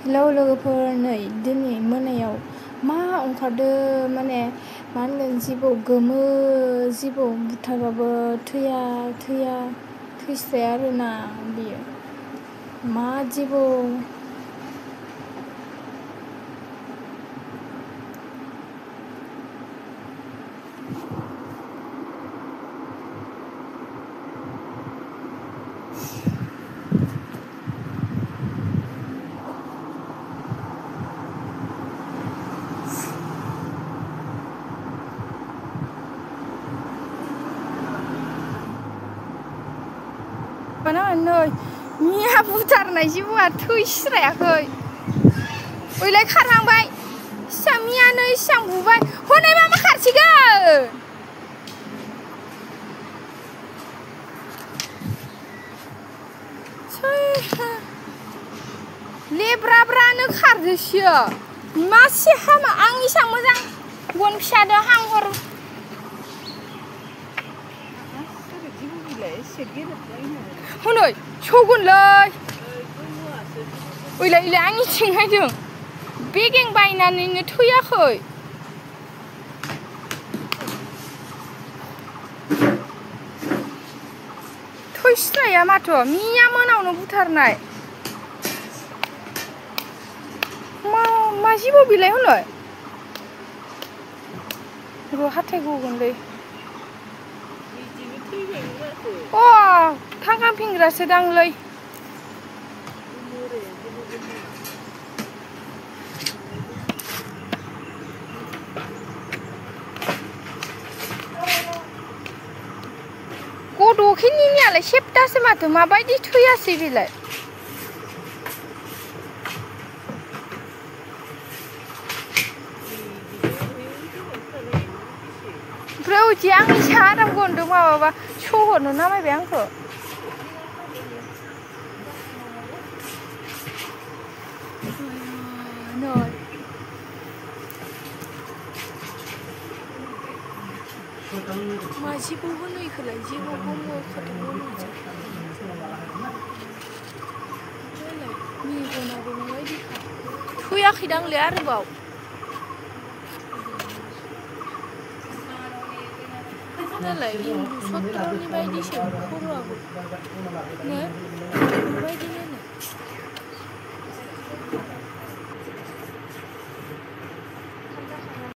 hello लोगोफोर, नै दिनै मोनायाव मा ओंखारदों माने मा होनगोन जिबौ गोमो जिबौ बुथारबाबो थैस्राया आरोना बियो मा जिबौ नै मिया बुथारनाय जिबौआ थैस्रायाखै ओइलाय खारहांबाय इसा मियानो इसां बुबाय हनै मा खारसिगोन लेब्राब्रानो खारदोसो मासे हामा आं इसां मोजां गन फिसादो हांहर हनै सौगोनलै ओइलाय आंनिथिं हायदों बेगें बायनानैनो थैयाखै थैस्राया माथो मिया मोनावनो बुथारनाय मा जिबौ बिलाय हनै र' हाथाय गगोनलै अ थांखां फिंग्रासो दांलै गद'खिनियालाय सेप्तासो माथो माबायदि थैयासै बेलाय ओमफ्राय ओइदि आं इसा आराम गन्दों माबाबा सहरनो नामायबाय आंखौ मा जिबौ होनो इखौलाय जिबौ गोमो मेगनाबो माबायदिखा थैयाखैदांलै आरोबाव नालाय इन्दु सत्रनि बायदिसो खर'आबो ने बेबायदिनो